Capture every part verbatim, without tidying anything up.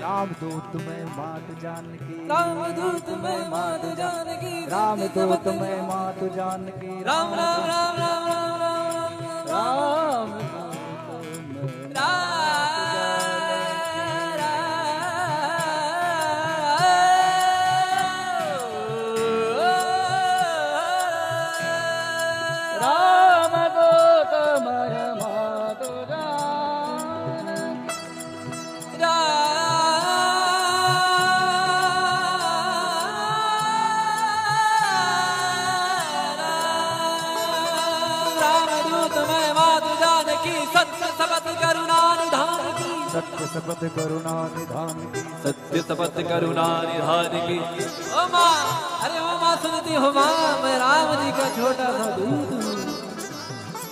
रामदूत मैं मात जानकी। रामदूत मैं मात जानकी। रामदूत मैं मात जानकी। राम, राम, राम, राम, राम, राम, राम। राम, राम, राम। रामदूत मैं मात जानकी। रामदूत मैं मात जानकी, सत्य शपथ करुणा निधान की। सत्य शपथ करुणा निधान की। सत्य शपथ करुणा निधान की। ओ माँ, अरे ओ माँ सुनती हो माँ, मैं राम जी का छोटा सा दूत हूँ।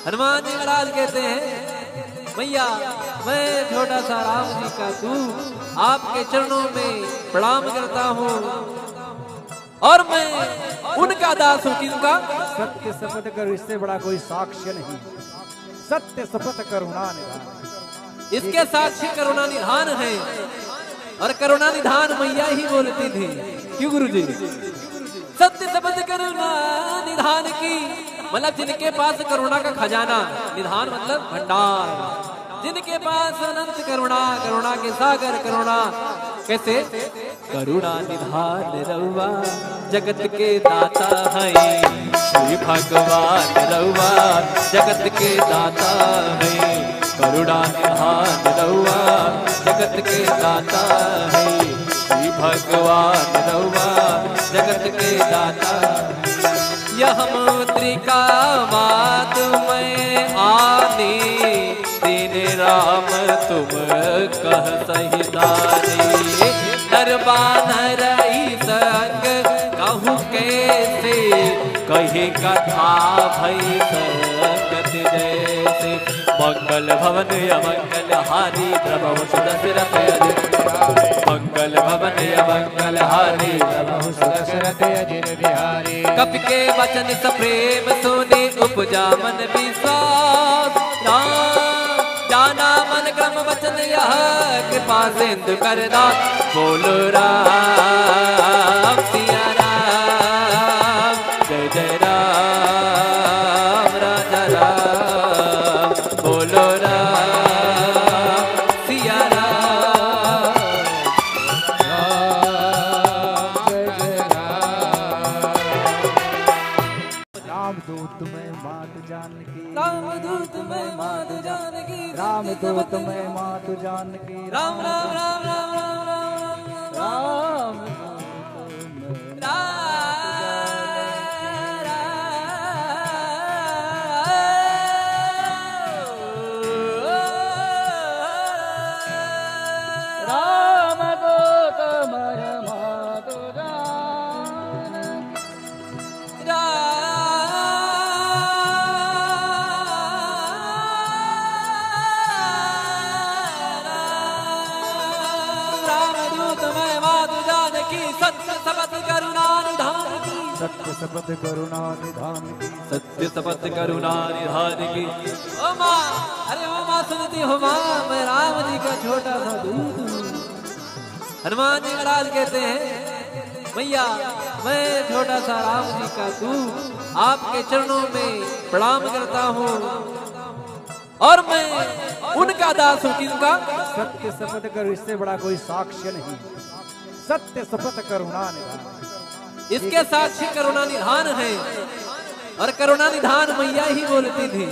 हनुमान जी महाराज कहते हैं, मैया, मैं छोटा सा राम जी का दूत आपके चरणों में प्रणाम करता हूँ और मैं उनका दास हूँ। किनका? सत्य शपथ करो, इससे बड़ा कोई साक्ष्य नहीं। सत्य शपथ करुणा निधान। इसके साक्षी करुणा निधान है और करुणा निधान मैया ही बोलती थी। क्यों गुरु जी? सत्य शपथ करुणा निधान की, मतलब जिनके पास करुणा का खजाना, निधान मतलब भंडार, जिनके पास अनंत करुणा, करुणा के सागर, करुणा कैसे? करुणा निधान रउआ जगत के दाता हैं, श्री भगवान रउआ जगत के दाता हैं। करुणा निधान रउआ जगत के दाता हैं, श्री भगवान रउआ जगत के दाता। यह मुद्रिका मात मैं आनी, दीन राम तुम कह सही दानी। नर बानर ईस अंग कहूँ कैसे, कही कथा भई संगत जैसे। मंगल भवन अमंगल हारी, द्रवहु सुदशरथ अजित बिहारी। मंगल भवन अमंगल हारी, द्रवहु सुदशरथ अजित बिहारी। कपि के वचन सप्रेम सुनि, उपजा मन विश्वास। राम जाना मन क्रम वचन यह, कृपा सिंधु कर दास। बोलो राम सिया राम, जय जय राम राजा राम। बोलो राम सिया राम। राम जय जय राम। रामदूत मैं मात जानकी। रामदूत मैं मात जानकी। रामदूत मैं मात जानकी। राम, राम, राम, राम, राम, राम, राम। राम। रामदूत मैं मात जानकी। राम, रामदूत मैं मात जानकी, सत्य शपथ करुणा निधान की। सत्य शपथ करुणा निधान की। सत्य शपथ करुणा निधान की। ओ माँ, अरे ओ माँ सुनती हो माँ, मैं राम जी का छोटा सा दूत हूँ। हनुमान जी महाराज कहते हैं, मैया, मैं छोटा सा राम जी का दूत आपके चरणों में प्रणाम करता हूँ और मैं उनका दास हूँ। किनका? सत्य शपथ करो, इससे बड़ा कोई साक्ष्य नहीं। सत्य शपथ करुणा निधान। इसके साक्षी करुणा निधान है और करुणा निधान मैया ही बोलती थी।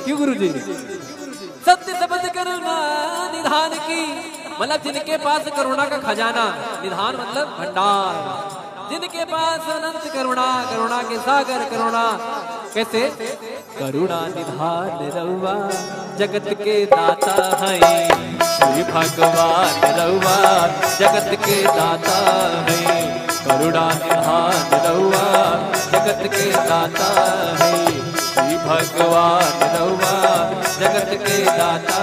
क्यों गुरु जी? सत्य शपथ करुणा निधान की, मतलब जिनके पास करुणा का खजाना, निधान मतलब भंडार, जिनके पास अनंत करुणा, करुणा के सागर, करुणा कैसे? करुणा निधान रउआ जगत के दाता हैं, श्री भगवान रउआ जगत के दाता हैं। करुणा निधान रउआ जगत के दाता हैं, श्री भगवान रउआ जगत के दाता।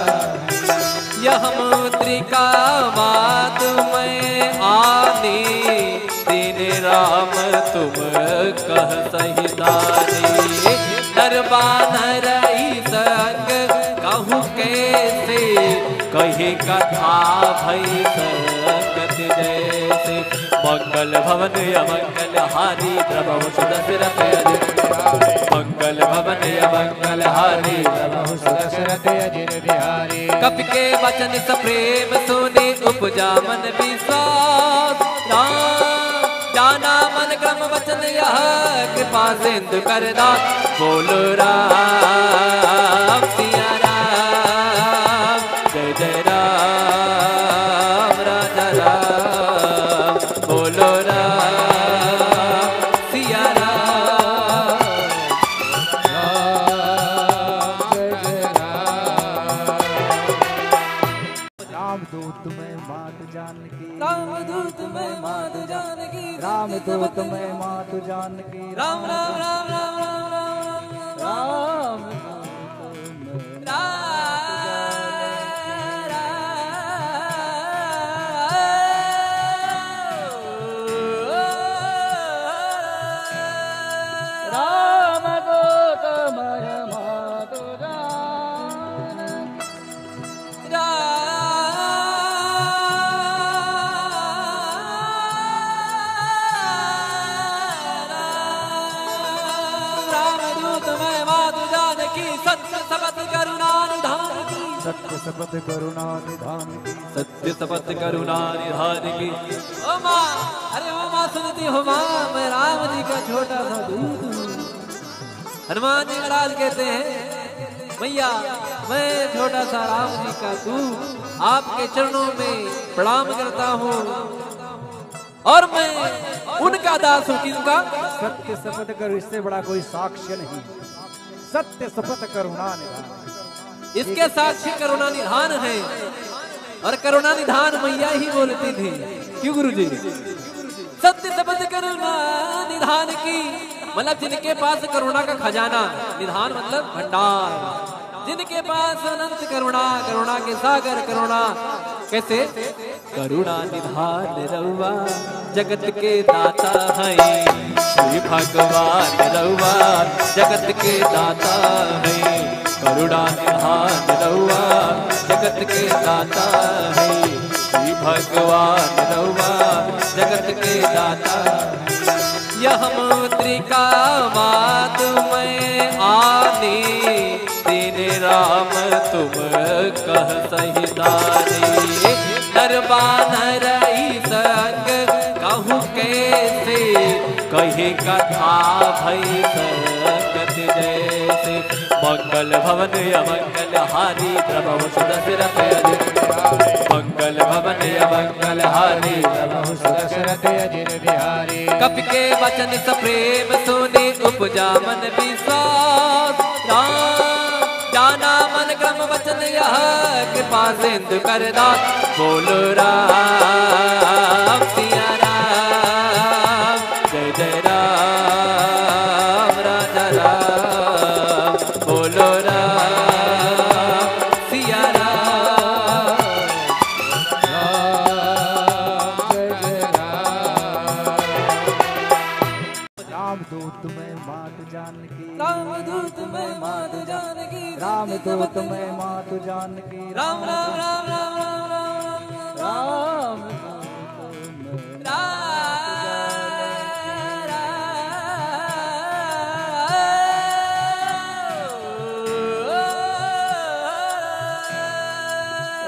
यह मुद्रिका मात मैं आनी, दीन राम तुम कह सही दानी। नर बानर ईस अंग कहूँ कैसे, कही कथा भई संग मंगल भवन अमंगल हारी, प्रभु सुदशरथ अजित बिहारी। मंगल भवन अमंगल हारी, प्रभु सुदशरथ अजित बिहारी। कपि के वचन सप्रेम सुनि, उपजा मन विश्वास। राम जाना मन क्रम वचन यह, कृपा सिंधु कर दास। बोलो राम सिया राम, जय जय राम राजा राम। बोलो राम सिया राम। राम जय जय राम। रामदूत मैं मात जानकी। रामदूत मैं मात जानकी। रामदूत मैं मात जानकी। राम, राम, राम। राम, राम, राम। रामदूत मैं मात जानकी। राम, रामदूत मैं मात जानकी, सत्य शपथ करुणा निधान की। सत्य शपथ करुणा निधान की। सत्य शपथ करुणा निधान की। ओ माँ, अरे ओ माँ सुनती हो माँ, मैं राम जी का छोटा सा दूत हूँ। हनुमान जी महाराज कहते हैं, मैया, मैं छोटा सा राम जी का दूत आपके चरणों में प्रणाम करता हूँ और मैं उनका दास हूँ। किनका? सत्य शपथ करो, इससे बड़ा कोई साक्ष्य नहीं। सत्य शपथ करुणा निधान। इसके साक्ष्य करुणा निधान है। और करुणा निधान मैया ही बोलती थी। क्यों गुरुजी? सत्य शपथ करुणा निधान की, मतलब जिनके पास करुणा का खजाना, निधान मतलब भंडार, जिनके पास अनंत करुणा, करुणा के सागर, करुणा कैसे? करुणा निधान रउआ जगत के दाता हैं, श्री भगवान रउआ जगत के दाता हैं। करुणा निधान रउआ जगत के दाता हैं, श्री भगवान रउआ जगत के दाता। यह मुद्रिका मात मैं आनी, दीन राम तुम कह सही दानी। नर बानर ईस अंग कहूँ कैसे, कही कथा भई संगत जैसे। मंगल भवन अमंगल हारी, प्रभु सुदशरथ अजित। मंगल भवन अमंगल हारी, प्रभु सुदशरथ अजित बिहारी। कपि के वचन सप्रेम सुनि, उपजा मन विश्वास। राम जाना मन क्रम वचन यह, कृपा सिंधु कर दास। बोलो राम सिया राम, जय जय राम राजा राम। बोलो राम सिया राम। राम जय जय राम। रामदूत मैं मात जानकी। रामदूत मैं मात जानकी। रामदूत मैं मात जानकी। राम, राम, राम। रामदूत मैं राम, राम।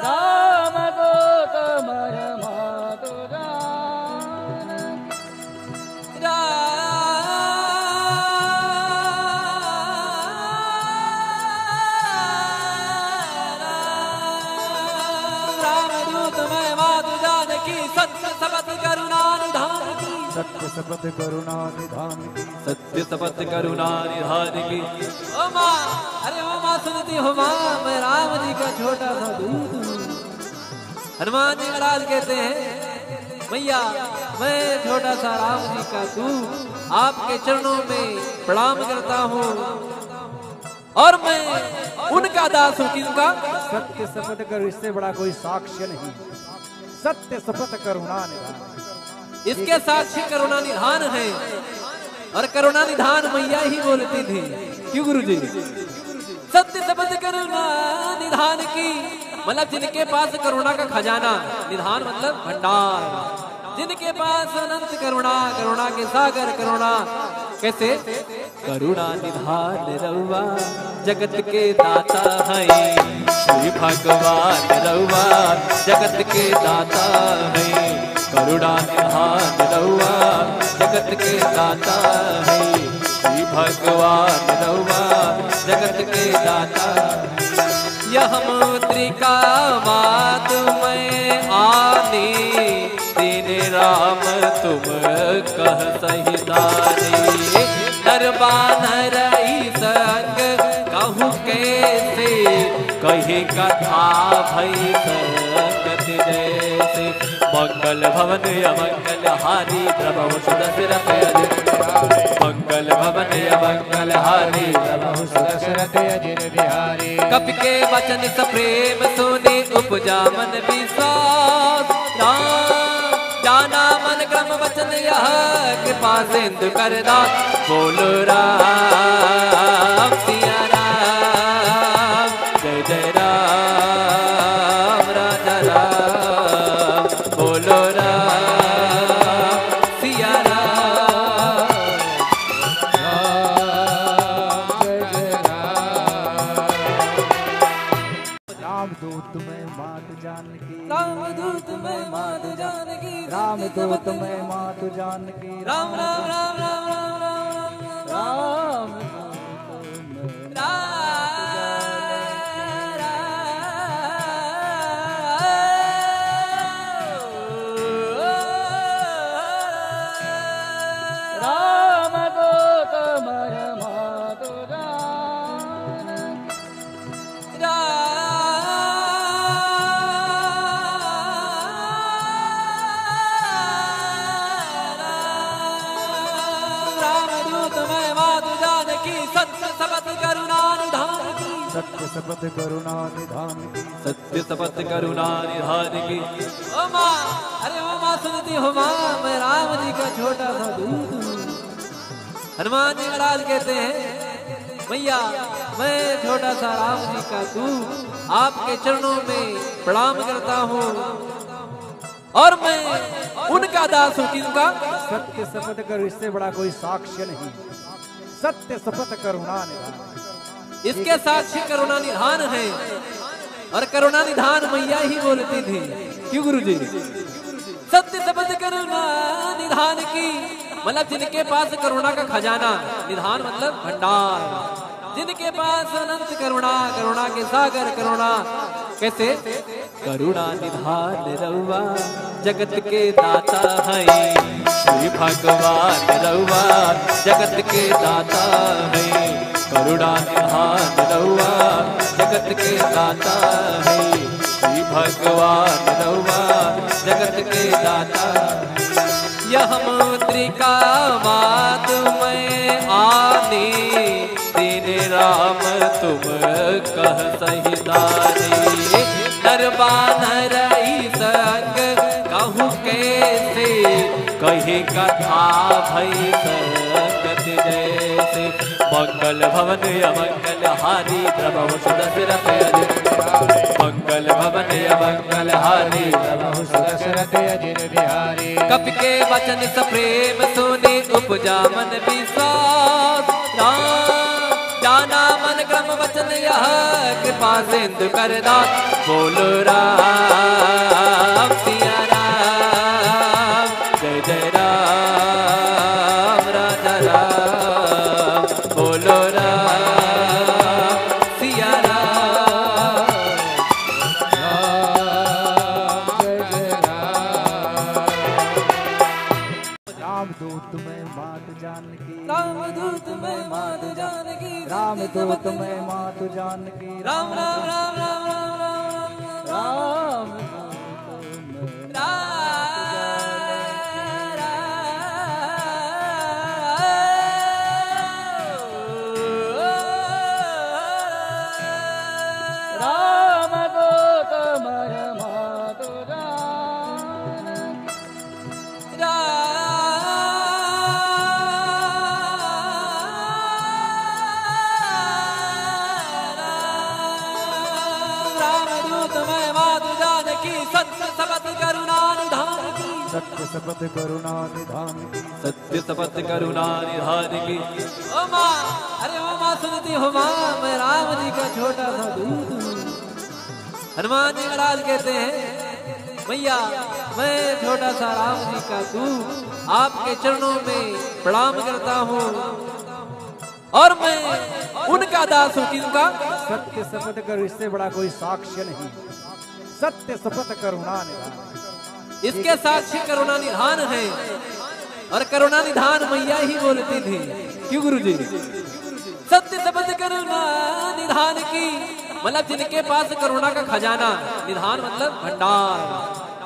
रामदूत मैं मात जानकी। राम, रामदूत मैं मात जानकी, सत्य शपथ करुणा निधान की। सत्य शपथ करुणा निधान की। सत्य शपथ करुणा निधान की। ओ माँ, अरे ओ माँ सुनती हो माँ, मैं राम जी का छोटा सा दूत हूँ। हनुमान जी महाराज कहते हैं, मैया, मैं छोटा सा राम जी का दूत आपके चरणों में प्रणाम करता हूँ और मैं उनका दास हूँ। किनका? सत्य शपथ करो, इससे बड़ा कोई साक्ष्य नहीं। सत्य शपथ करुणा निधान। इसके साक्ष्य करुणा निधान है। और करुणा निधान मैया ही बोलती थी। क्यों गुरुजी? सत्य शपथ करुणा निधान की, मतलब जिनके पास करुणा का खजाना, निधान मतलब भंडार, जिनके पास अनंत करुणा, करुणा के सागर करुणा। कैसे? करुणा निधान रउआ जगत के दाता है, श्री भगवान रउआ जगत के दाता है। करुणा निधान रउआ जगत के दाता है, श्री भगवान रउआ जगत के दाता है। यह मुद्रिका मातु मैं आनी, दीन राम तुम कह सहितानी। नर बानर ईस अंग कहूँ कैसे, कही कथा भई संगति जैसे। मंगल भवन अमंगल हारी, द्रवहु सुदशरथ अजित बिहारी। मंगल भवन अमंगल हारी, द्रवहु सुदशरथ अजित बिहारी। कपि के वचन सप्रेम सुनि, उपजा मन विश्वास। राम जाना मन क्रम वचन यह, कृपा सिंधु कर दास। बोलो राम सिया राम, जय जय राम राजा राम। बोलो राम सिया राम। राम जय जय राम। रामदूत मैं मात जानकी। रामदूत मैं मात जानकी। रामदूत मैं मात जानकी। राम राम राम राम राम राम राम। राम राम राम राम राम। रामदूत मैं मात जानकी। राम, रामदूत मैं मातु जानकी, सत्य शपथ करुणा निधान की। सत्य शपथ करुणा निधान की। सत्य शपथ करुणा निधान की। ओ माँ, अरे ओ माँ सुनती हो माँ, मैं राम जी का छोटा सा दूत हूँ। हनुमान जी महाराज कहते हैं, मैया, मैं छोटा सा राम जी का दूत आपके चरणों में प्रणाम करता हूँ और मैं उनका दास हूँ। किनका? सत्य शपथ करो, इससे बड़ा कोई साक्ष्य नहीं। सत्य शपथ करुणा निधान। इसके साक्षी करुणा निधान है। और करुणा निधान मैया ही बोलती थी। क्यों गुरुजी? सत्य शपथ करुणा निधान की, मतलब जिनके पास करुणा का खजाना, निधान मतलब भंडार, जिनके पास अनंत करुणा, करुणा के सागर करुणा। कैसे? करुणा निधान रउआ जगत के दाता है, श्री भगवान रउआ जगत के दाता है। करुणा निधान रउआ जगत के दाता है, श्री भगवान रउआ जगत के दाता है। यह मुद्रिका मातु मैं आनी, दीन राम तुम कह सहितानी। नर बानर ईस अंग कहूँ कैसे, कही कथा भई संगति जैसे। मंगल भवन अमंगल हारी, द्रवहु सुदशरथ अजित बिहारी। मंगल भवन अमंगल हारी, द्रवहु सुदशरथ अजित बिहारी। कपि के वचन सप्रेम सुनि, उपजा मन विश्वास। राम जाना मन क्रम वचन यह, कृपा सिंधु कर दास। बोलो राम सिया राम, जय जय राम राजा राम। बोलो राम सिया राम। राम जय जय राम। रामदूत मैं मात जानकी। रामदूत मैं मात जानकी। रामदूत मैं मात जानकी। राम राम राम राम राम राम राम। रामदूत मैं राम। रामदूत मैं मात जानकी। राम, रामदूत मैं मातु जानकी, सत्य शपथ करुणा निधान की। सत्य शपथ करुणा निधान की। सत्य शपथ करुणा निधान की। ओ माँ, अरे ओ माँ सुनती हो माँ, मैं राम जी का छोटा सा दूत हूँ। हनुमान जी महाराज कहते हैं, मैया, मैं छोटा सा राम जी का दूत आपके चरणों में प्रणाम करता हूँ। और मैं उनका दास हूँ। किनका? सत्य शपथ करो, इससे बड़ा कोई साक्ष्य नहीं। सत्य शपथ करुणा निधान। इसके साक्षी करुणा निधान है, और करुणा निधान मैया ही बोलती थी। क्यों गुरुजी? सत्य शपथ करुणा निधान की, मतलब जिनके पास करुणा का खजाना, निधान मतलब भंडार,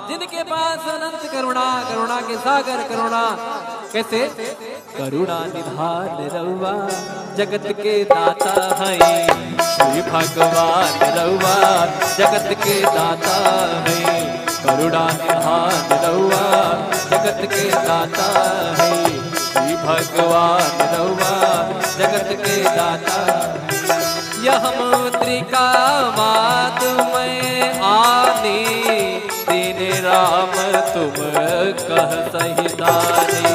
जिनके पास अनंत करुणा, करुणा के सागर, करुणा कैसे? करुणा निधान रउआ जगत के दाता हैं, श्री भगवान रउआ जगत के दाता हैं। करुणा निधान रउआ जगत के दाता हैं, श्री भगवान रउआ जगत के दाता हैं। यह मुद्रिका मात में आनी, दीन राम तुम कह सहितानी।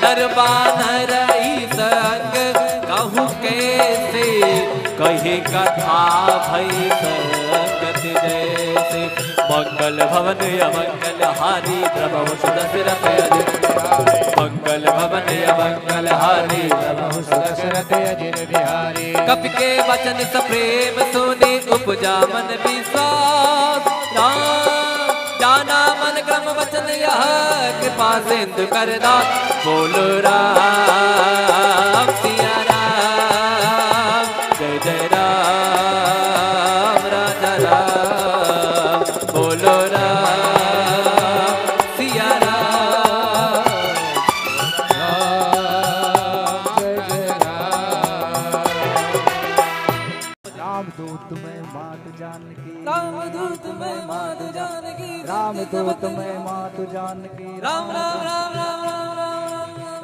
नर बानर ई संग कहु कैसे, कही कथा भई संगत जैसे। मंगल भवन अमंगल हारी, द्रवहु सुदशरथ अजित बिहारी। मंगल भवन अमंगल हारी, द्रवहु सुदशरथ अजित बिहारी। कपि के वचन सप्रेम सुनि उपजा मन विश्वास। राम जाना मन क्रम वचन यह, कृपा सिंधु कर दास। बोलो राम सिया राम, जय जय राम राजा राम। बोलो राम सिया राम। राम जय जय राम। रामदूत मैं मात जानकी। रामदूत मैं मात जानकी। रामदूत मैं मात जानकी। राम, राम, राम, राम।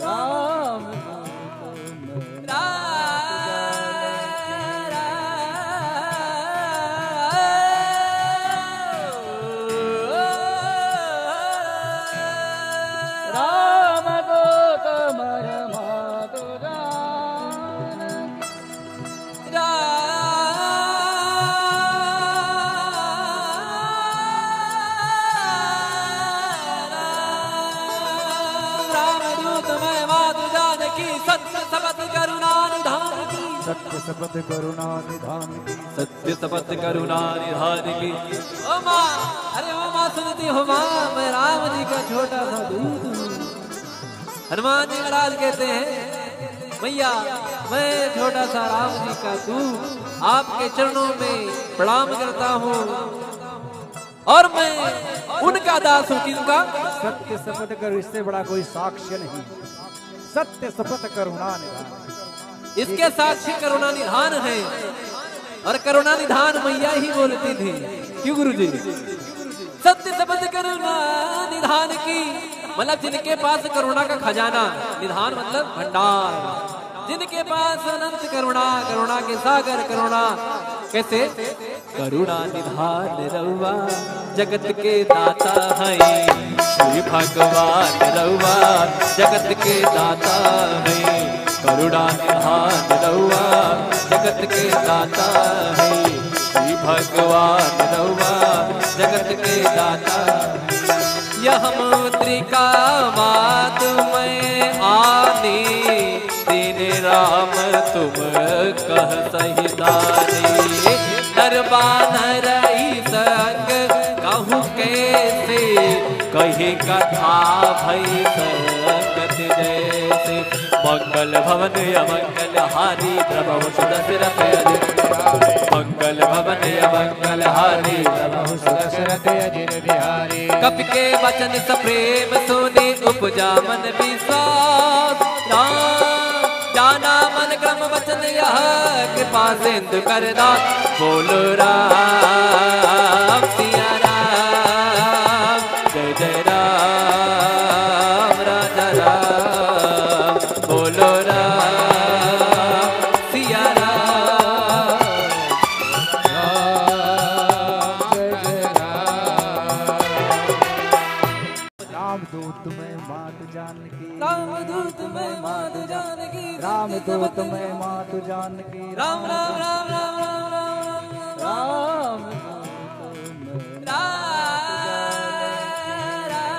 रामदूत मैं राम, राम, राम। रामदूत मैं मात जानकी। राम, रामदूत मैं मात जानकी, सत्य शपथ करुणा निधान की। सत्य शपथ करुणा निधान की। सत्य शपथ करुणा निधान की। ओ माँ, अरे ओ माँ सुनती हो माँ, मैं राम जी का छोटा सा दूत हूँ। हनुमान जी महाराज कहते हैं, मैया, मैं छोटा सा राम जी का दूत आपके चरणों में प्रणाम करता हूँ, और मैं उनका दास हूँ। किनका? सत्य शपथ करो, इससे बड़ा कोई साक्ष्य नहीं। सत्य शपथ करुणा निधान। इसके साक्षी करुणा निधान है, और करुणा निधान मैया ही बोलती थी। क्यों गुरुजी? सत्य शपथ करुणा निधान की, मतलब जिनके पास करुणा का खजाना, निधान मतलब भंडार, जिनके पास अनंत करुणा, करुणा के सागर, करुणा कैसे? करुणा निधान रउआ जगत के दाता हैं, श्री भगवान रउआ जगत के दाता हैं। करुणा निधान रउआ जगत के दाता हैं, श्री भगवान रउआ जगत के दाता हैं। यह मुद्रिका मात में आनी, दीन राम तुम कह सहितानी। नर बानर ई संग कहु कैसे, कही कथा भई संगत जैसे। मंगल भवन अमंगल हारी, द्रवहु सुदशरथ अजित बिहारी। मंगल भवन अमंगल हारी, द्रवहु सुदशरथ अजित बिहारी। कपि के वचन सप्रेम सुनि उपजा मन विश्वास। राम जाना मन क्रम वचन यह, कृपा सिंधु कर दास। बोलो राम सिया राम, जय जय राम राजा राम। बोलो राम सिया राम। राम जय जय राम। रामदूत मैं मात जानकी, रामदूत मैं मात जानकी, रामदूत मैं मात जानकी, राम, राम, राम, राम, राम, राम, राम, राम। राम, राम, राम।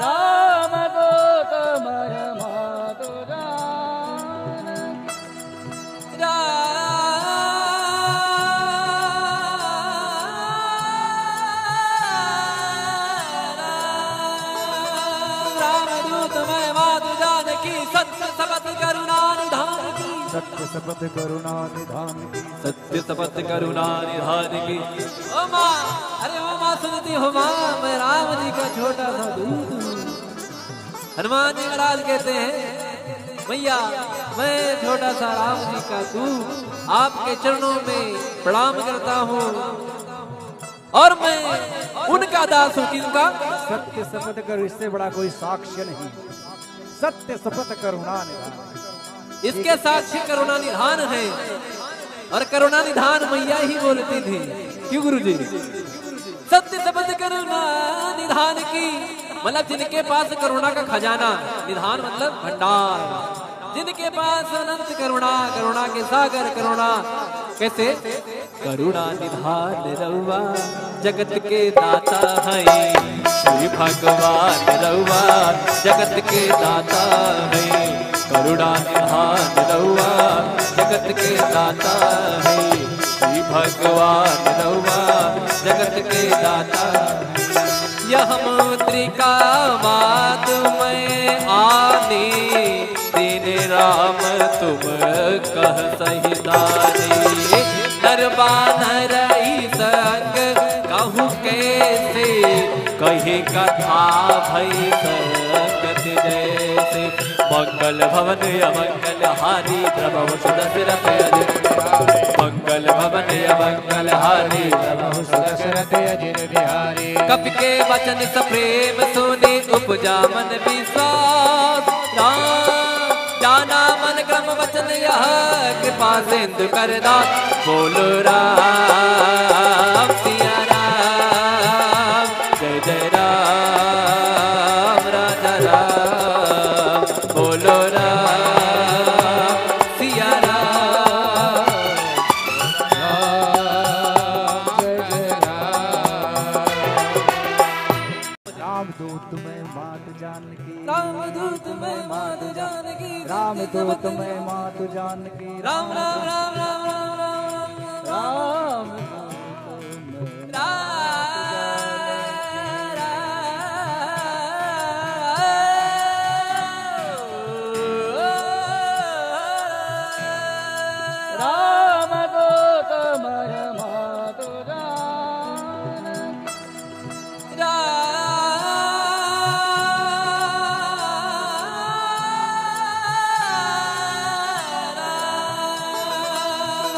रामदूत मैं मात जानकी। रामदूत मैं मात जानकी, सत्य शपथ करुणा निधान की। सत्य शपथ करुणा निधान की। सत्य शपथ करुणा निधान की। ओ माँ, अरे ओ माँ सुनती हो माँ, मैं राम जी का छोटा सा दूत हूँ। हनुमान जी महाराज कहते हैं, मैया, मैं छोटा सा राम जी का दूत आपके चरणों में प्रणाम करता हूँ और मैं उनका दास हूँ। किनका? सत्य शपथ करो, इससे बड़ा कोई साक्ष्य नहीं। सत्य शपथ करुणा निधान। इसके साक्षी करुणा निधान है। और करुणा निधान मैया ही बोलती थी। क्यों गुरुजी? सत्य शपथ करुणा निधान की, मतलब जिनके पास करुणा का खजाना, निधान मतलब भंडार, जिनके पास अनंत करुणा, करुणा के सागर, करुणा कैसे? करुणा निधान रउआ जगत के दाता हैं, श्री भगवान रउआ जगत के दाता हैं। करुणा निधान रउआ जगत के दाता हैं, श्री भगवान रउआ जगत के दाता हैं। यह मुद्रिका मात मैं आनी, दीन राम तुम कह सही दानी। नर बानर ईस अंग कहूँ कैसे, कही कथा भई संकट जैसे। मंगल भवन अमंगल हारी, प्रभु सुदशरथ अजित बिहारी। मंगल भवन अमंगल हारी, प्रभु सुदशरथ अजित बिहारी। कपि के वचन सप्रेम सुनि, उपजा मन विश्वास। राम जाना मन क्रम वचन यह, कृपा सिंधु कर दास। बोलो राम सिया राम, जय जय राम राजा राम। बोलो राम सिया राम। राम जय जय राम। रामदूत मैं मात जानकी, रामदूत मैं मात जानकी, रामदूत मैं मात जानकी। राम, राम, राम, राम, राम, राम, राम। राम, राम, राम, राम, राम। रामदूत मैं मात जानकी। राम,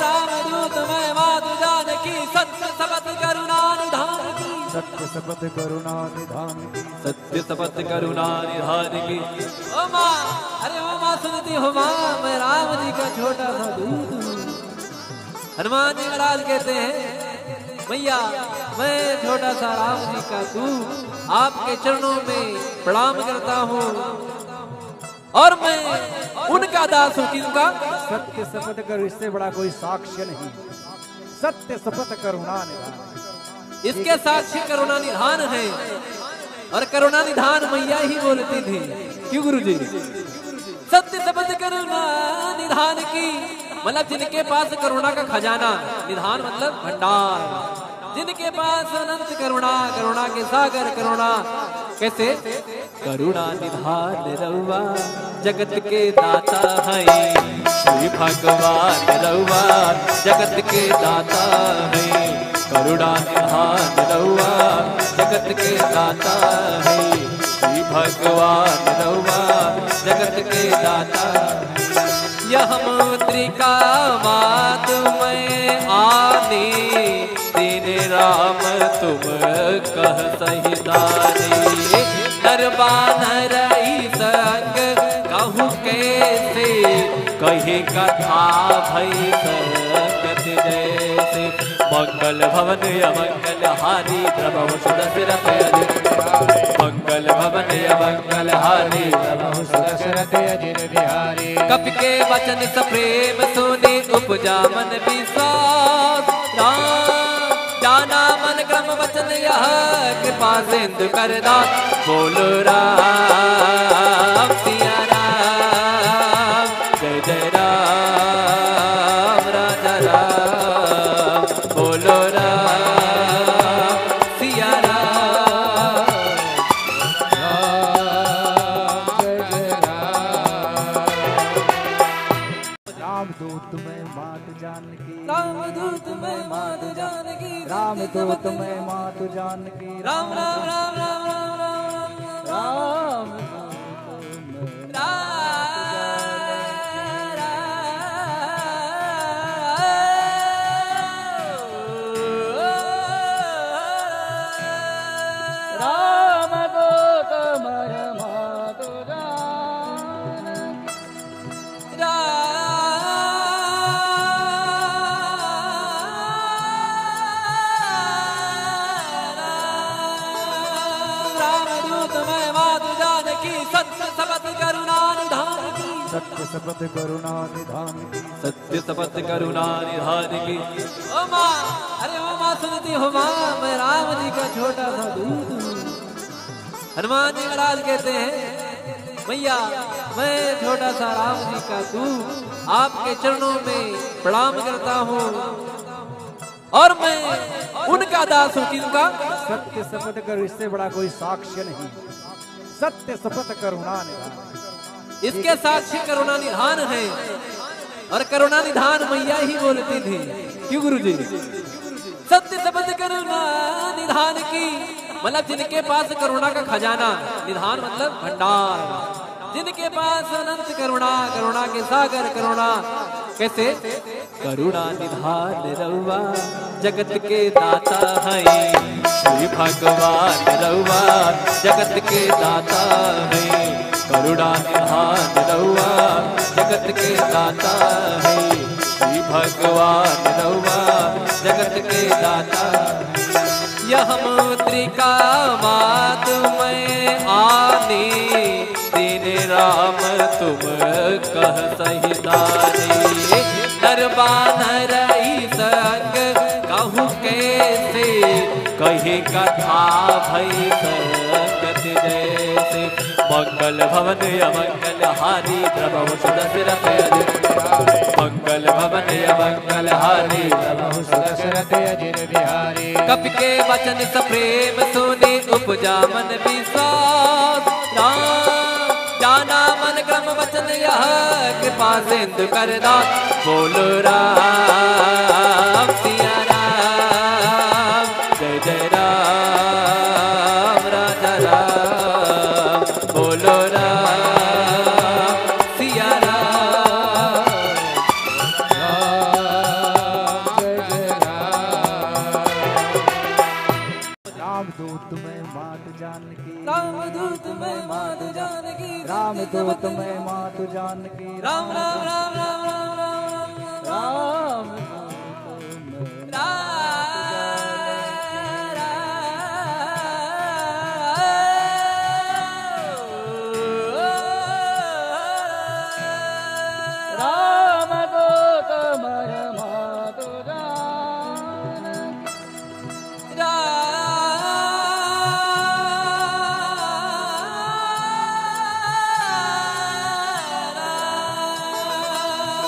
रामदूत मैं मात जानकी, सत्य शपथ करुणा निधान की। सत्य शपथ करुणा निधान की। सत्य शपथ करुणा निधान की। ओ माँ, अरे ओ माँ सुनती हो माँ, मैं राम जी का छोटा सा दूत हूँ। हनुमान जी महाराज कहते हैं, मैया, मैं छोटा सा राम जी का दूत आपके चरणों में प्रणाम करता हूँ और मैं उनका दास हूँ। किनका? सत्य शपथ करो, इससे बड़ा कोई साक्ष्य नहीं। सत्य शपथ करुणा निधान। इसके साक्षी करुणा निधान है। और करुणा निधान मैया ही बोलती थी। क्यों गुरुजी? सत्य शपथ करुणा निधान की, मतलब जिनके पास करुणा का खजाना, निधान मतलब भंडार, जिनके पास अनंत करुणा, करुणा के सागर, करुणा कैसे? करुणा निधान रउआ जगत के दाता हैं, श्री भगवान रउआ जगत के दाता हैं। करुणा निधान रउआ जगत के दाता हैं, श्री भगवान रउआ जगत के दाता हैं। यह मुद्रिका मात मैं आनी, दीन राम तुम कह सही दानी। नर बानर ईस अंग कहूँ कैसे, कही कथा भई संकट मंगल भवन अमंगल हारी, प्रभु सुदशरथ अजित बिहारी। मंगल भवन अमंगल हारी, प्रभु सुदशरथ अजित बिहारी। कपि के वचन सप्रेम सुनि, उपजा मन विश्वास। राम जाना मन क्रम वचन यह, कृपा सिंधु कर दास। बोलो राम सिया राम, जय जय राम राजा राम। बोलो राम सिया राम। राम जय जय राम। रामदूत मैं मात जानकी। रामदूत मैं मात जानकी। रामदूत मैं मात जानकी। राम, राम, राम। राम, राम, राम। रामदूत मैं मात जानकी। राम, रामदूत मैं मात जानकी, सत्य शपथ करुणा निधान की। सत्य शपथ करुणा निधान की। सत्य शपथ करुणा निधान की। ओ माँ, अरे ओ माँ सुनती हो माँ, मैं राम जी का छोटा सा दूत हूँ। हनुमान जी महाराज कहते हैं, मैया, मैं छोटा सा राम जी का दूत आपके चरणों में प्रणाम करता हूँ और मैं उनका दास हूँ। किनका? सत्य शपथ करो, इससे बड़ा कोई साक्ष्य नहीं। सत्य शपथ करुणा निधान। इसके साक्षी करुणा निधान है। और करुणा निधान मैया ही बोलती थी। क्यों गुरुजी? सत्य शपथ करुणा निधान की, मतलब जिनके पास करुणा का खजाना, निधान मतलब भंडार, जिनके पास अनंत करुणा, करुणा के सागर, करुणा कैसे? करुणा निधान रउआ जगत के दाता हैं, श्री भगवान रउआ जगत के दाता हैं। करुणा निधान रउआ जगत के दाता हैं, श्री भगवान रउआ जगत के दाता। यह मुद्रिका मात मैं आनी, दीन राम तुम कह सही दानी। नर बानर ईस अंग कहु कैसे, कही कथा भई संगत जैसे। मंगल भवन अमंगल हारी, प्रभु सुदशरथ अजित बिहारी। मंगल भवन अमंगल हारी, प्रभु सुदशरथ अजित बिहारी। कपि के वचन सप्रेम सुनि, उपजा मन विश्वास। राम जाना मन क्रम वचन यह, कृपा सिंधु कर दास। बोलो राम सिया राम, जय जय राम राजा राम। बोलो राम सिया राम। राम जय जय राम। रामदूत मैं मात जानकी। रामदूत मैं मात जानकी। रामदूत मैं मात जानकी। राम, राम, राम। रामदूत मैं मात जानकी। रामदूत मैं मात जानकी। राम,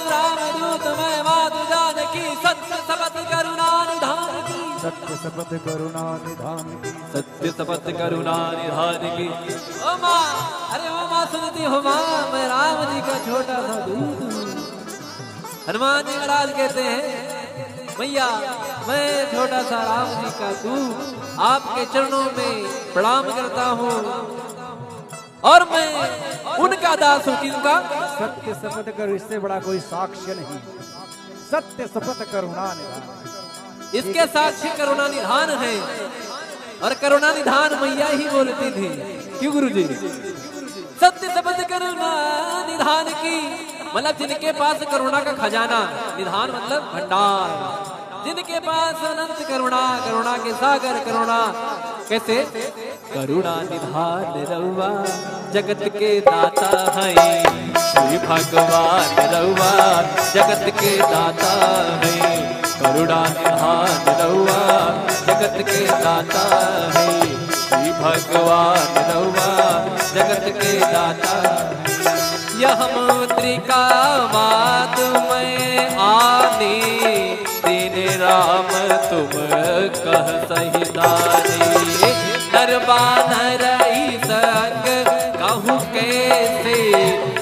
रामदूत मैं मात जानकी, सत्य शपथ करुणा निधान की। सत्य शपथ करुणा निधान की। सत्य शपथ करुणा निधान की। ओ माँ, अरे ओ माँ सुनती हो माँ, मैं राम जी का छोटा सा दूत हूँ। हनुमान जी महाराज कहते हैं, मैया, मैं छोटा सा राम जी का दूत आपके चरणों में प्रणाम करता हूँ और मैं उनका दास हूँ। किनका? सत्य शपथ करो, इससे बड़ा कोई साक्ष्य नहीं। सत्य शपथ करुणा निधान। इसके साक्षी करुणा निधान है। और करुणा निधान मैया ही बोलती थी। क्यों गुरुजी? सत्य शपथ करुणा निधान की, मतलब जिनके पास करुणा का खजाना, निधान मतलब भंडार, जिनके पास अनंत करुणा, करुणा के सागर करुणा। कैसे? करुणा निधान रउआ जगत के दाता है, श्री भगवान रउआ जगत के दाता है। करुणा निधान रउआ जगत के दाता है, श्री भगवान रउआ जगत के दाता है। यह मुद्रिका मातु मैं आनी, दीन राम तुम कह सहितानी। नर बानर ईस अंग कहु कैसे,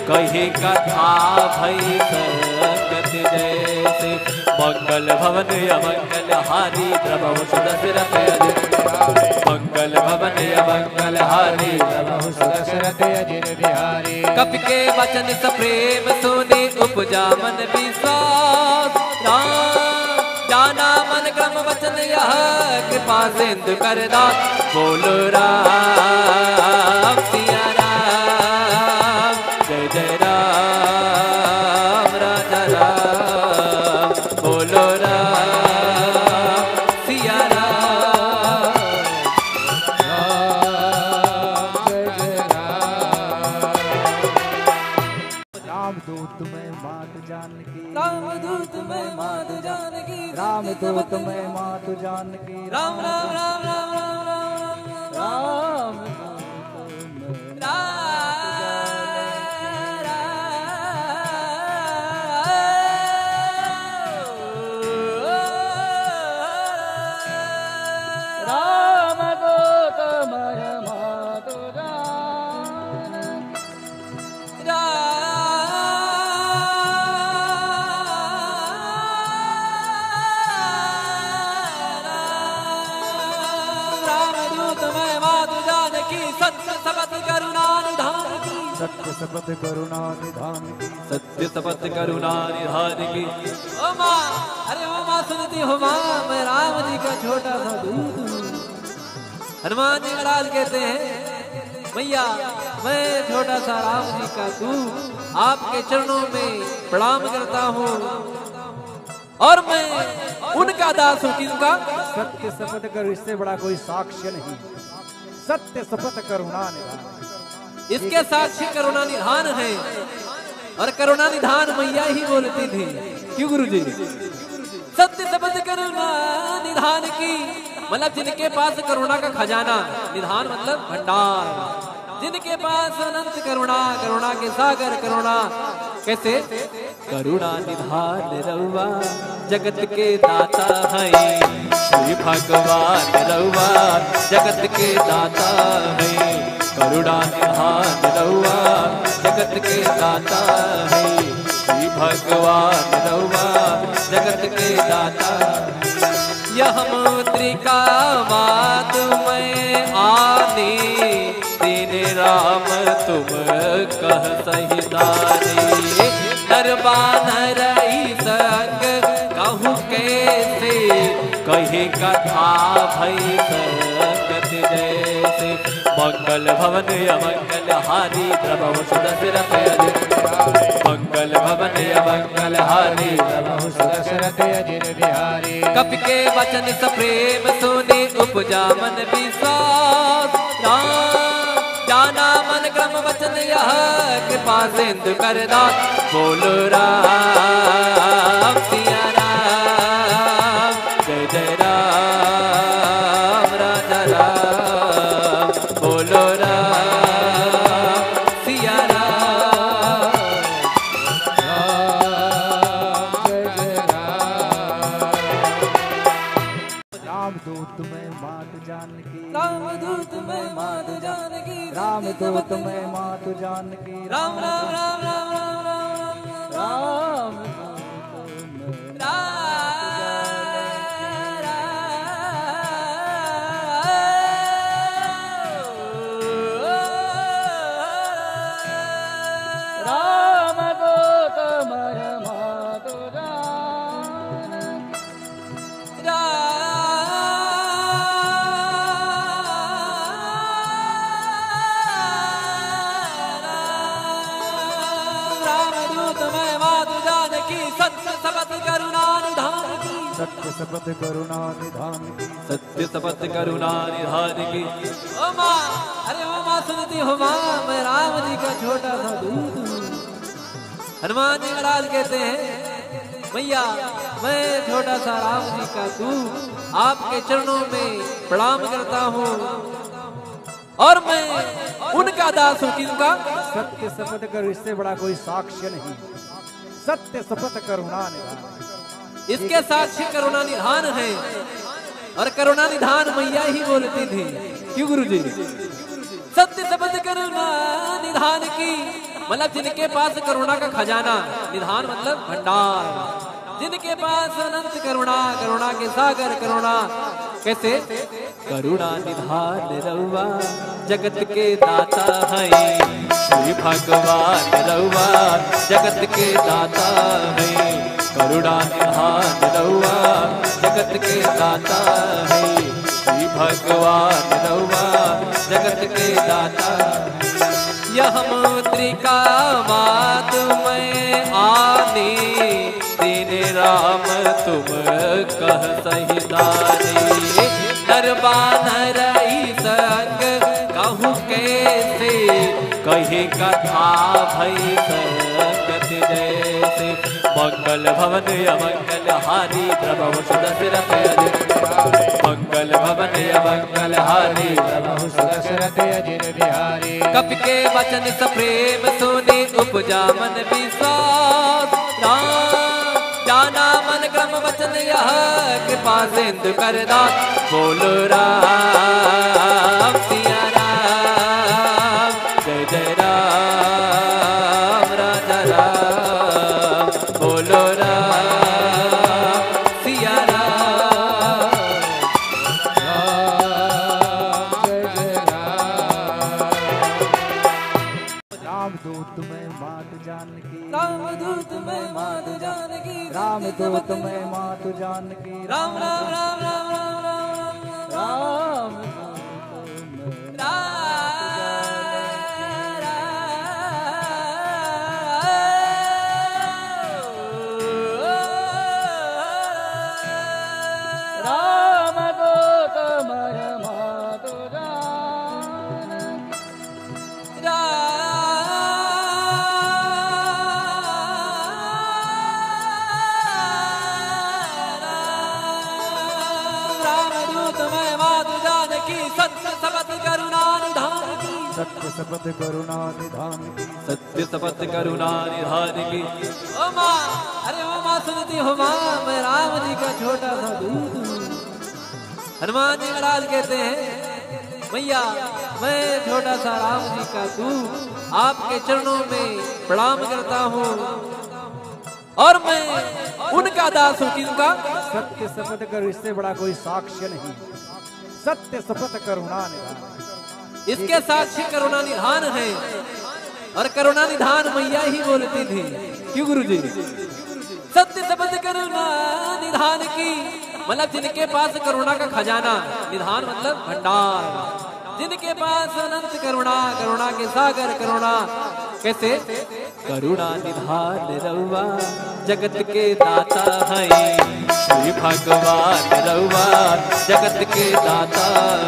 कही कथा भई संकट जैसे। मंगल भवन अमंगल हारी, द्रवहु सुदशरथ अजित बिहारी। मंगल भवन अमंगल हारी, द्रवहु सुदशरथ अजित बिहारी। कपि के वचन सप्रेम सुनि, उपजा मन विश्वास। राम जाना मन क्रम वचन यह, कृपा सिंधु कर दास। बोलो राम सिया राम, जय जय राम राजा राम। बोलो राम सिया राम। राम जय जय राम। रामदूत मैं मात जानकी। रामदूत मैं मात जानकी। रामदूत मैं मात जानकी। राम राम राम राम राम राम राम। राम राम राम राम राम। रामदूत मैं मात जानकी। राम, रामदूत मैं मातु जानकी, सत्य शपथ करुणा निधान की। सत्य शपथ करुणा निधान की। सत्य शपथ करुणा निधान की। ओ माँ, अरे ओ माँ सुनती हो माँ, मैं राम जी का छोटा सा दूत हूँ। हनुमान जी महाराज कहते हैं, मैया, मैं छोटा सा राम जी का दूत आपके चरणों में प्रणाम करता हूँ और मैं उनका दास हूँ। किसका? सत्य शपथ करो, इससे बड़ा कोई साक्ष्य नहीं। सत्य शपथ करुणा निधान। इसके साक्षी करुणा निधान है। और करुणा निधान मैया ही बोलती थी। क्यों गुरुजी? सत्य शपथ करुणा निधान की, मतलब जिनके पास करुणा का खजाना, निधान मतलब भंडार, जिनके पास अनंत करुणा, करुणा के सागर करुणा। कैसे? करुणा निधान रउआ जगत के दाता है, श्री भगवान रउआ जगत के दाता है। करुणा निधान रउआ जगत के दाता है, श्री भगवान रउआ जगत के दाता है। यह मुद्रिका मातु मैं आनी, दीन राम तुम कह सहितानी। नर बानर ईस अंग कहु कैसे, कही कथा भई संकट जैसे। मंगल भवन अमंगल हारी, द्रवहु सुदशरथ अजित बिहारी। मंगल भवन अमंगल हारी, द्रवहु सुदशरथ अजित बिहारी। कपि के वचन सप्रेम सुनि, उपजा मन विश्वास। राम जाना मन क्रम वचन यह, कृपा सिंधु कर दास। बोलो राम सिया राम, जय जय राम राजा राम। बोलो राम सिया राम। राम जय जय राम। रामदूत मैं मात जानकी। रामदूत मैं मात जानकी। रामदूत मैं मात जानकी। राम राम राम राम राम राम राम। रामदूत मैं राम। रामदूत मैं मात जानकी। राम, रामदूत मैं मातु जानकी, सत्य शपथ करुणा निधान की। सत्य शपथ करुणा निधान की। ओ माँ, अरे ओ माँ सुनती हो माँ, मैं राम जी का छोटा सा दूत हूँ। हनुमान जी महाराज कहते हैं, मैया, मैं छोटा सा राम जी का दूत आपके चरणों में प्रणाम करता हूँ। और मैं उनका दास हूँ। किनका? सत्य शपथ करो, इससे बड़ा कोई साक्ष्य नहीं। सत्य शपथ करुणा निधान। इसके साक्षी करुणा निधान है। और करुणा निधान मैया ही बोलती थी। क्यों गुरुजी? सत्य शपथ करुणा निधान की, मतलब जिनके पास करुणा का खजाना, निधान मतलब भंडार, जिनके पास अनंत करुणा, करुणा के सागर, करुणा कैसे? करुणा निधान रउआ जगत के दाता हैं, श्री भगवान रउआ जगत के दाता हैं। करुणा निधान रउआ जगत के दाता हैं, श्री भगवान रउआ जगत के दाता हैं। यह मुद्रिका मात में आनी, दीन राम तुम कह सहितानी। नर बानर ई संग कहूँ कैसे, कही कथा भई संगत जैसे। मंगल भवन अमंगल हारी, द्रवहु सुदशरथ अजित। मंगल भवन अमंगल हारी, द्रवहु सुदशरथ अजित बिहारी। कपि के वचन सप्रेम सुनि उपजा मन विश्वास। राम जाना मन क्रम वचन यह, कृपा सिंधु कर दास। बोलो राम सिया राम, जय जय राम राजा राम। बोलो राम सिया राम। राम जय जय राम। रामदूत मैं मात जानकी। रामदूत मैं मात जानकी। रामदूत मैं मात जानकी। राम, राम, राम, राम। रामदूत मैं राम, राम। रामदूत मैं मात जानकी। राम, रामदूत मैं मात जानकी, सत्य शपथ करुणा निधान की। सत्य शपथ करुणा निधान की। सत्य शपथ करुणा निधान की। ओ माँ, अरे ओ माँ सुनती हो माँ, मैं राम जी का छोटा सा दूत हूँ। हनुमान जी महाराज कहते हैं, मैया, मैं छोटा सा राम जी का दूत आपके चरणों में प्रणाम करता हूँ। और मैं उनका दास हूँ। किनका? सत्य शपथ करो, इससे बड़ा कोई साक्ष्य नहीं। सत्य शपथ करुणा निधान। इसके साक्षी करुणा निधान है। और करुणा निधान मैया ही बोलती थी। क्यों गुरुजी? सत्य शपथ करुणा निधान की, मतलब जिनके पास करुणा का खजाना, निधान मतलब भंडार, जिनके पास अनंत करुणा, करुणा के सागर, करुणा कैसे? करुणा निधान रउआ जगत के दाता हैं, श्री भगवान रउआ जगत के दाता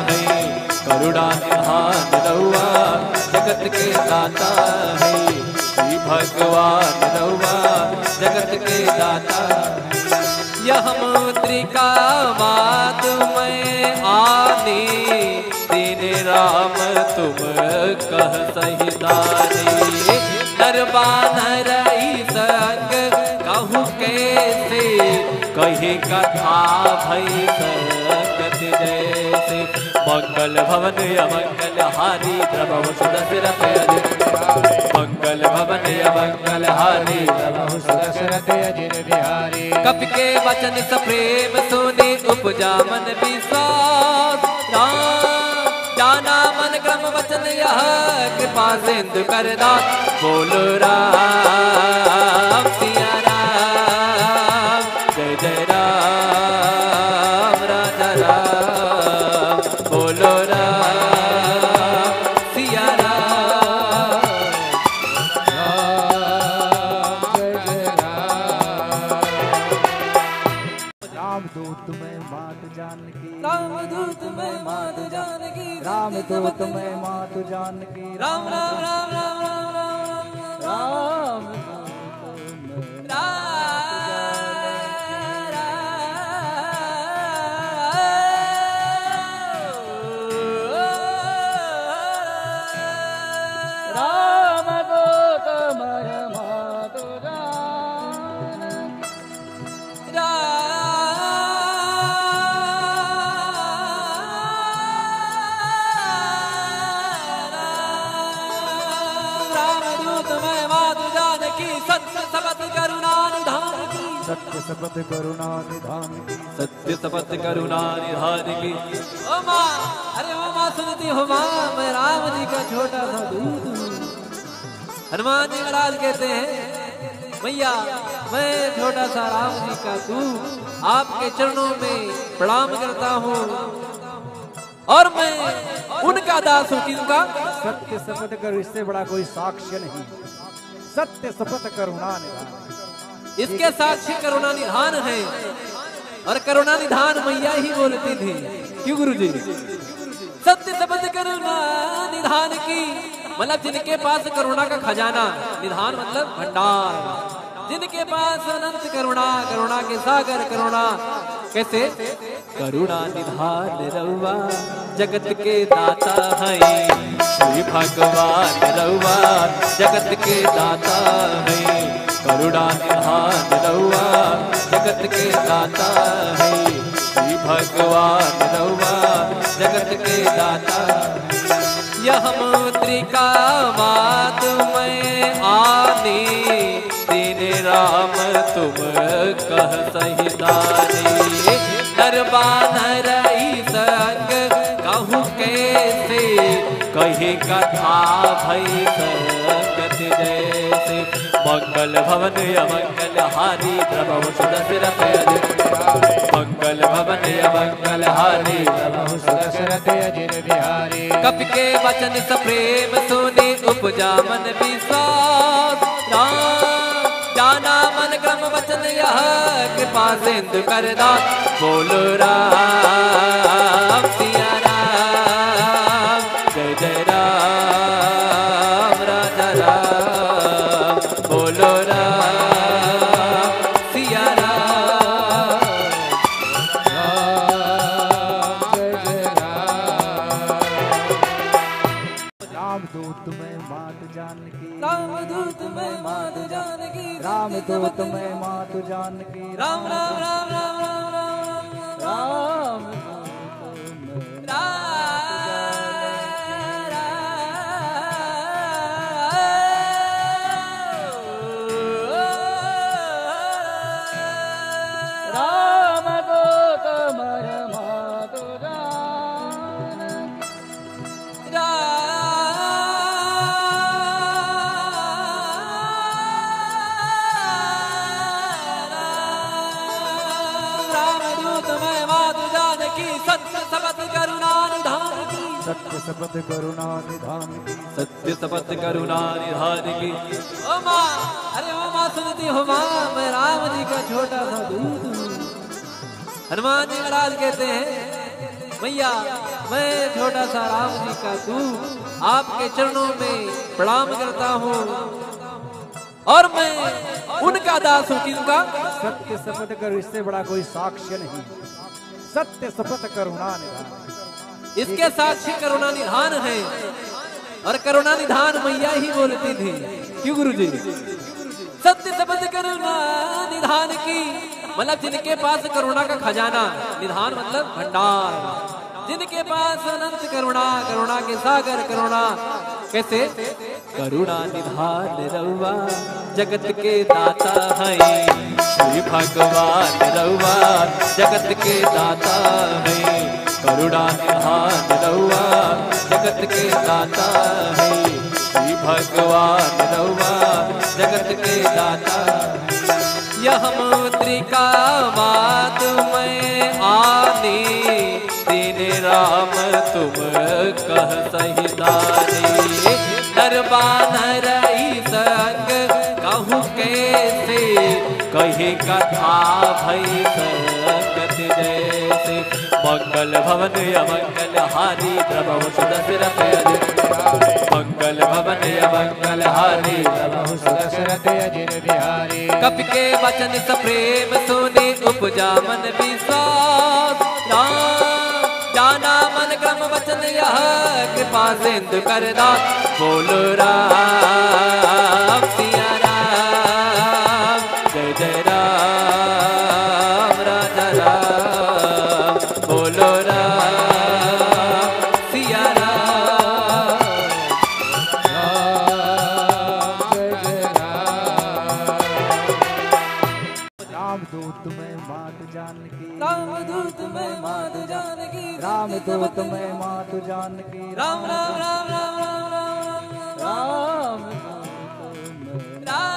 हैं। करुणा निधान रउआ जगत के दाता हैं, श्री भगवान रउआ जगत के दाता हैं। यह मुद्रिका मात में आनी, दीन राम तुम कह सहितानी। नर बानर ई संग कहूँ कैसे, कही कथा भई संगत जैसे। मंगल भवन अमंगल हारी, द्रवहु सुदशरथ अजित। मंगल भवन अमंगल हारी, द्रवहु सुदशरथ अजित बिहारी। कपि के वचन सप्रेम सुनि उपजा मन विश्वास। राम जाना मन क्रम वचन यह, कृपा सिंधु कर दास। बोलो राम सिया राम, जय जय राम राजा राम। बोलो राम सिया राम। राम जय जय राम। दूत में मात जानकी, रामदूत में मात जानकी, रामदूत में मात जानकी, राम, राम, राम, राम, राम, राम, राम, राम। रामदूत में मात जानकी। रामदूत में मात जानकी। रामदूत में मात जानकी, सत्य शपथ करुणा निधान की। सत्य शपथ करुणा निधान की। सत्य शपथ करुणा निधान की। ओ माँ, अरे ओ माँ सुनती हो माँ, मैं राम जी का छोटा सा दूत हूँ। हनुमान जी महाराज कहते हैं, मैया, मैं छोटा सा राम जी का दूत आपके चरणों में प्रणाम करता हूँ और मैं उनका दास हूँ। किसका? सत्य शपथ करो, इससे बड़ा कोई साक्ष्य नहीं। सत्य शपथ करुणा निधान। इसके साक्षी करुणा निधान है और करुणा निधान मैया ही बोलती थी। क्यों गुरु जी? सत्य शपथ करुणा निधान की, मतलब जिनके पास करुणा का खजाना, निधान मतलब भंडार, जिनके पास अनंत करुणा, करुणा के सागर, करुणा कैसे? करुणा निधान रउआ जगत के दाता हैं, श्री भगवान रउआ जगत के दाता हैं। करुणा निधान रउआ जगत के दाता हैं, श्री भगवान रउआ जगत के दाता। यह मुद्रिका मात में आनी, दीन राम तुम कह सही दानी। नर बानर ईस अंग कहूँ कैसे, कही कथा भई संगत जैसे। मंगल भवन अमंगल हारी, प्रभु सुदशरथ अजित। मंगल भवन अमंगल हारी, प्रभु सुदशरथ अजित बिहारी। कपि के वचन सप्रेम सुनि, उपजा मन विश्वास। राम जाना मन क्रम वचन यह, कृपा सिंधु कर दास। बोलो राम सिया राम, जय जय राम राजा राम। बोलो राम सिया राम। राम जय जय राम। रामदूत में मात जानकी, रामदूत में मात जानकी, रामदूत में मात जानकी। राम, राम, राम, राम, राम, राम, राम। राम, राम, राम, राम। रामदूत में मात जानकी। राम, रामदूत में मात जानकी, सत्य शपथ करुणा निधान की। सत्य शपथ करुणा निधान की। सत्य शपथ करुणा निधान की। ओ माँ, अरे ओ माँ सुनती हो माँ, मैं राम जी का छोटा सा दूत हूँ। हनुमान जी महाराज कहते हैं, मैया, मैं छोटा सा राम जी का दूत आपके चरणों में प्रणाम करता हूँ और मैं उनका दास हूँ। किनका? सत्य शपथ करो, इससे बड़ा कोई साक्ष्य नहीं। सत्य शपथ करुणा निधान। इसके साक्षी करुणा निधान है। और करुणा निधान मैया ही बोलती थी। क्यों गुरु जी? सत्य शपथ करुणा निधान की, मतलब जिनके पास करुणा का खजाना, निधान मतलब भंडार, जिनके पास अनंत करुणा, करुणा के सागर, करुणा कैसे? करुणा निधान रउआ जगत के दाता हैं, श्री भगवान रउआ जगत के दाता हैं। करुणा निधान रउआ जगत के दाता हैं, श्री भगवान रउआ जगत के दाता। यह मुद्रिका मात में आनी, दीन राम तुम कह सही दानी। नर बानर ईस अंग कहूँ कैसे, कही कथा भई संगत मंगल भवन अमंगल हारी, प्रभु सुदशरथ अजित बिहारी। मंगल भवन अमंगल हारी, प्रभु सुदशरथ अजित बिहारी। कपि के वचन सप्रेम सुनि, उपजा मन विश्वास। राम जाना मन क्रम वचन यह, कृपा सिंधु कर दास। बोलो राम सिया राम, जय जय राम राजा राम। बोलो राम सिया राम। राम जय जय राम। रामदूत मैं मात जानकी। रामदूत मैं मात जानकी। रामदूत मैं मात जानकी। राम राम राम राम राम राम राम राम। राम।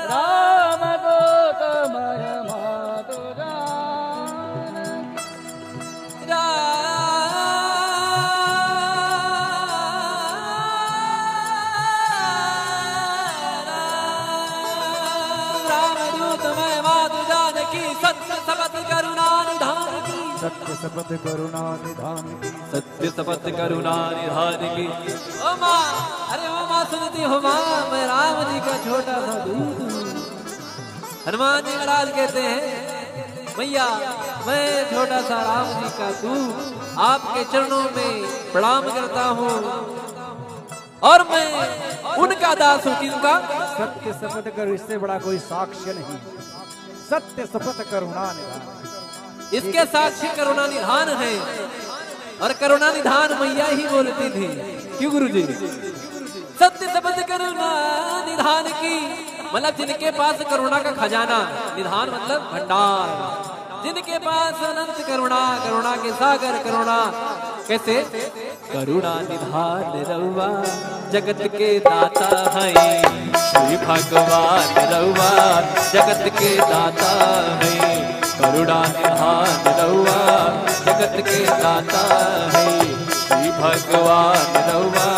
रामदूत मैं मात जानकी। राम, रामदूत मैं मात जानकी, सत्य शपथ करुणा निधान की। सत्य शपथ करुणा निधान की। सत्य शपथ करुणा निधान की। ओ माँ, अरे ओ माँ सुनती हो माँ, मैं राम जी का छोटा सा दूत हूँ। हनुमान जी महाराज कहते हैं, मैया, मैं छोटा सा राम जी का दूत आपके चरणों में प्रणाम करता हूँ और मैं उनका दास हूँ। किनका? सत्य शपथ करो, इससे बड़ा कोई साक्ष्य नहीं। सत्य शपथ करुणा निधान। इसके साक्षी करुणा निधान है। और करुणा निधान मैया ही बोलती थी। क्यों गुरुजी? सत्य शपथ करुणा निधान की, मतलब जिनके पास करुणा का खजाना, निधान मतलब भंडार, जिनके पास अनंत करुणा, करुणा के सागर, करुणा कैसे? करुणा निधान रउआ जगत के दाता हैं, श्री भगवान रउआ जगत के दाता हैं। करुणा निधान रउआ जगत के दाता हैं, श्री भगवान रउआ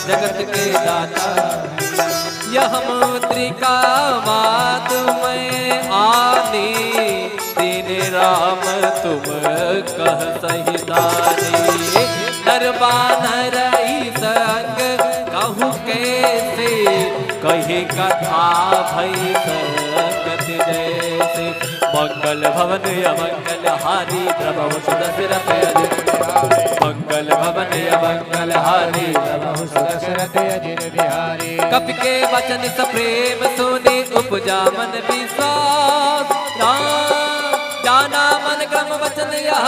जगत के दाता। यह मुद्रिका मात मैं आनी, दीन राम तुम कह सही दानी। नर बानर ईस अंग कहु कैसे, कही कथा भई संगति जैसे। मंगल भवन अमंगल हारी, प्रभु सुदशरथ अजित बिहारी। मंगल भवन अमंगल हारी, प्रभु सुदशरथ अजित बिहारी। कपि के वचन सप्रेम सुनि, उपजा मन विश्वास। राम जाना मन क्रम वचन यह,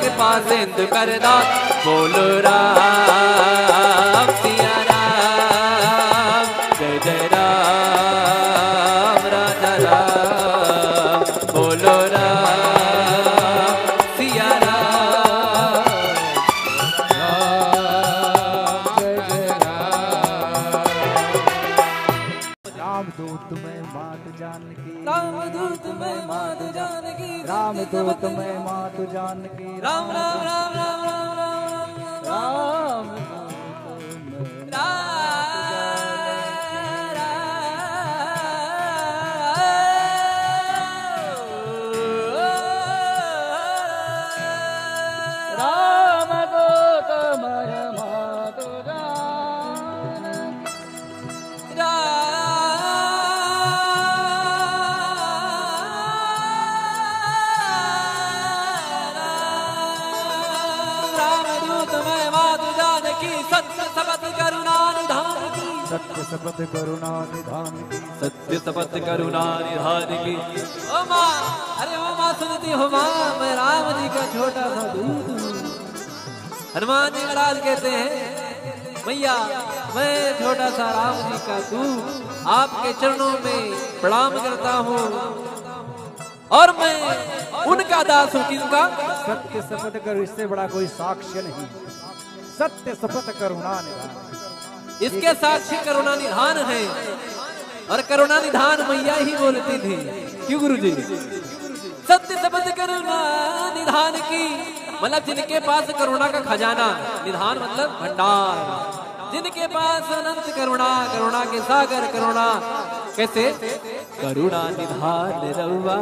कृपा सिंधु कर दास। बोलो राम सिया राम, जय जय राम राजा राम। बोलो राम सिया राम। राम जय जय राम। रामदूत मैं मात जानकी। रामदूत मैं मात जानकी। रामदूत मैं मात जानकी। राम राम राम राम राम राम राम। राम। रामदूत मैं मात जानकी। राम, रामदूत मैं मात जानकी, सत्य शपथ करुणा निधान की। सत्य शपथ करुणा निधान की। सत्य शपथ करुणा निधान की। ओ माँ, अरे ओ माँ सुनती हो माँ, मैं राम जी का छोटा सा दूत हूँ। हनुमान जी महाराज कहते हैं, मैया, मैं छोटा सा राम जी का दूत आपके चरणों में प्रणाम करता हूँ और मैं उनका दास हूँ। किनका? सत्य शपथ करो, इससे बड़ा कोई साक्ष्य नहीं। सत्य शपथ करुणा निधान। इसके साक्षी करुणा निधान है। और करुणा निधान मैया ही बोलती थी। क्यों गुरुजी? सत्य शपथ करुणा निधान की, मतलब जिनके पास करुणा का खजाना, निधान मतलब भंडार, जिनके पास अनंत करुणा, करुणा के सागर करुणा। कैसे? करुणा निधान रउआ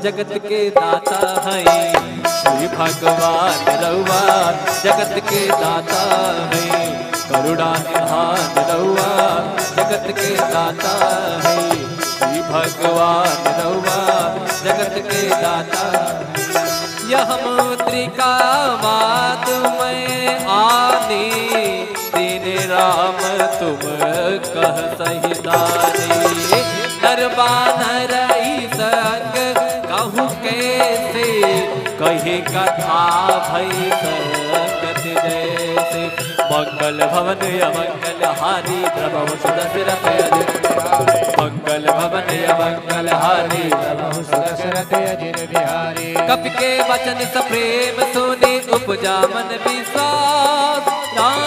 जगत के दाता हैं, श्री भगवान रउआ जगत के दाता हैं। करुणा निधान रउआ जगत के दाता हैं, श्री भगवान रउआ जगत के दाता। यह मुद्रिका मात में आनी, दीन राम तुम कह सहितानी। नर बानर ईस अंग कहूँ कैसे, कहे कथा भई संगत जैसे। मंगल भवन अमंगल हारी, द्रवहु सुदशरथ अजित बिहारी। मंगल भवन अमंगल हारी, द्रवहु सुदशरथ अजित बिहारी। कपि के वचन सप्रेम सुनि, उपजा मन विश्वास। राम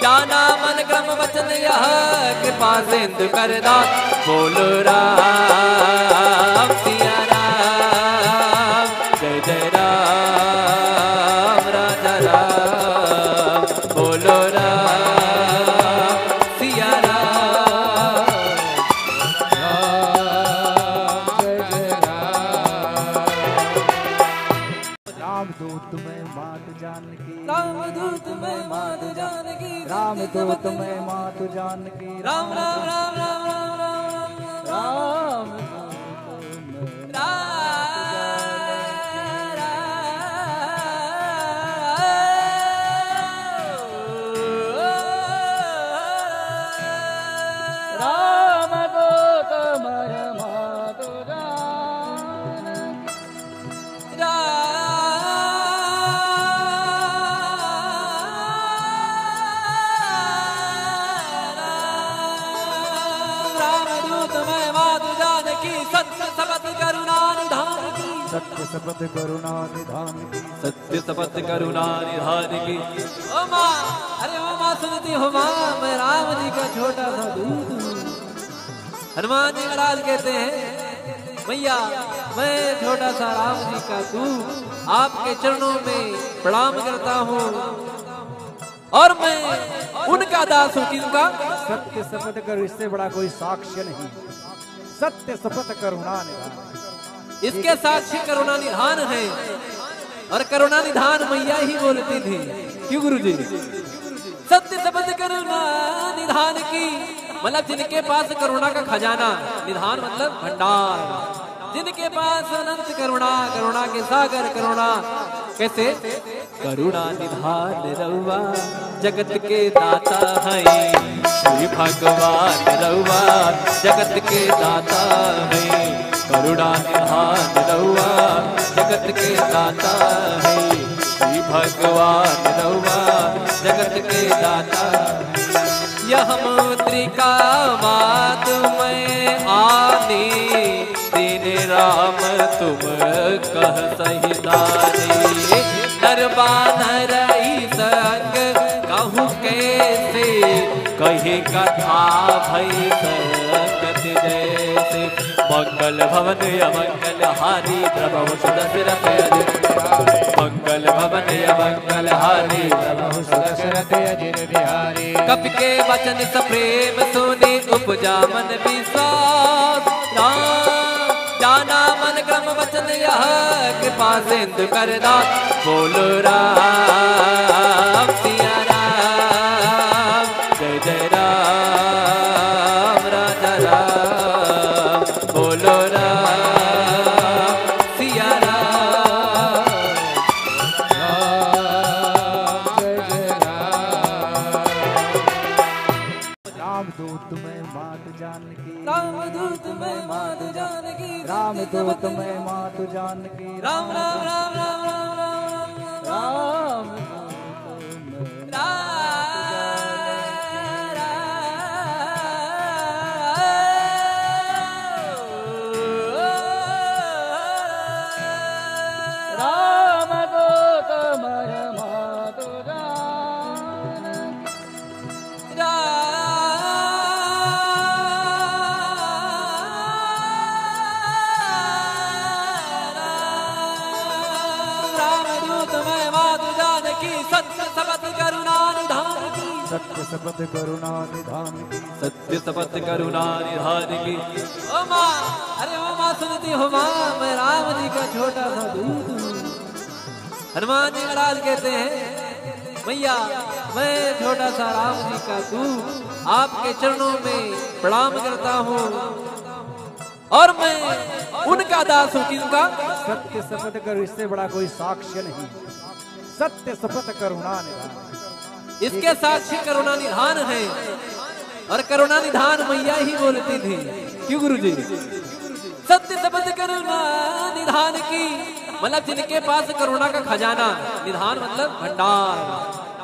जाना मन क्रम वचन यह, कृपा सिंधु कर दास। बोलो राम सिया राम, जय जय राम राजा राम। बोलो राम सिया राम। राम जय जय राम। रामदूत में मात जानकी। रामदूत में मात जानकी। रामदूत में मात जानकी। राम राम राम राम राम राम राम। राम राम राम राम राम। रामदूत में मात जानकी। राम, रामदूत में मात जानकी, सत्य शपथ करुणा निधान की। सत्य शपथ करुणा निधान की। सत्य शपथ करुणा निधान की। ओ माँ, अरे ओ माँ सुनती हो माँ, मैं राम जी का छोटा सा दूत हूँ। हनुमान जी महाराज कहते हैं, मैया, मैं छोटा सा राम जी का दूत आपके चरणों में प्रणाम करता हूँ और मैं उनका दास हूँ। किनका? सत्य शपथ करो, इससे बड़ा कोई साक्ष्य नहीं। सत्य शपथ करुणा निधान। इसके साक्ष्य करुणा निधान है। और करुणा निधान मैया ही बोलती थी। क्यों गुरुजी? सत्य शपथ करुणा निधान की, मतलब जिनके पास करुणा का खजाना, निधान मतलब भंडार, जिनके पास अनंत करुणा, करुणा के सागर करुणा। कैसे? करुणा निधान रउआ जगत के दाता हैं, श्री भगवान रउआ जगत के दाता हैं। करुणा निधान रउआ जगत के दाता हैं, श्री भगवान रउआ जगत के दाता। यह मुद्रिका मात में आनी, दीन राम तुम कह सहितानी। नर बानर ईस अंग कहूँ कैसे, कहे कथा भई संगत जैसे। मंगल भवन अमंगल हारी, द्रवहु सुदशरथ अजित बिहारी। मंगल भवन अमंगल हारी, द्रवहु सुदशरथ अजित बिहारी। कपि के वचन सप्रेम सुनि, उपजा मन विश्वास। राम जाना मन क्रम वचन यह, कृपा सिंधु कर दास। बोलो राम सिया राम, जय जय राम राजा राम। बोलो राम सिया राम। राम जय जय राम। रामदूत में मात जानकी। रामदूत में मात जानकी। रामदूत में मात जानकी। राम राम राम राम राम राम राम। रामदूत में राम। रामदूत में मात जानकी। राम, रामदूत में मात जानकी। सत्य शपथ करुणा निधान की। सत्य शपथ करुणा निधान की। ओ माँ, अरे ओ माँ सुनती हो माँ, मैं राम जी का छोटा सा दूत हूँ। हनुमान जी महाराज कहते हैं, मैया, मैं छोटा सा राम जी का दूत आपके चरणों में प्रणाम करता हूँ और मैं उनका दास हूँ। किनका? सत्य शपथ करो, इससे बड़ा कोई साक्ष्य नहीं। सत्य शपथ करुणा निधान। इसके साक्षी करुणा निधान है और करुणा निधान मैया ही बोलती थी। क्यों गुरुजी? सत्य शपथ करुणा निधान की, मतलब जिनके पास करुणा का खजाना, निधान मतलब भंडार,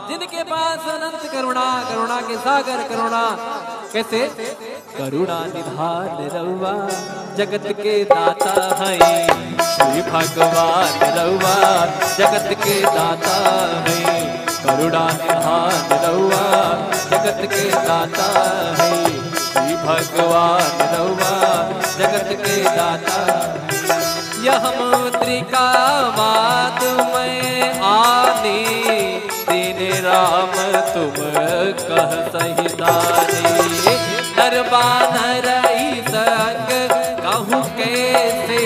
जिनके पास अनंत करुणा, करुणा के सागर, करुणा कैसे? करुणा निधान रउआ जगत के दाता हैं, श्री भगवान रउआ जगत के दाता हैं। करुणा निधान रउआ जगत के दाता हैं, श्री भगवान रउआ जगत के दाता हैं। यह मुद्रिका मात में आनी, दीन राम तुम कह सहितानी। नर बानर ईस अंग कहु कैसे,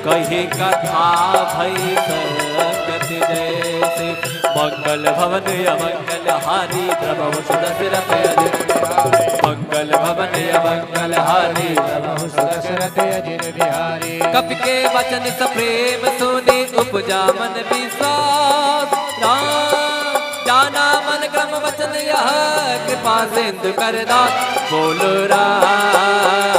कही कथा भई संकट जैसे। मंगल भवन अमंगल हारी, द्रवहु सुदशरथ अजित बिहारी। मंगल भवन अमंगल हारी, द्रवहु सुदशरथ अजित बिहारी। कपि के वचन सप्रेम सुनि उपजा मन विश्वास। राम जाना मन क्रम वचन यह, कृपा सिंधु कर दास। बोलो राम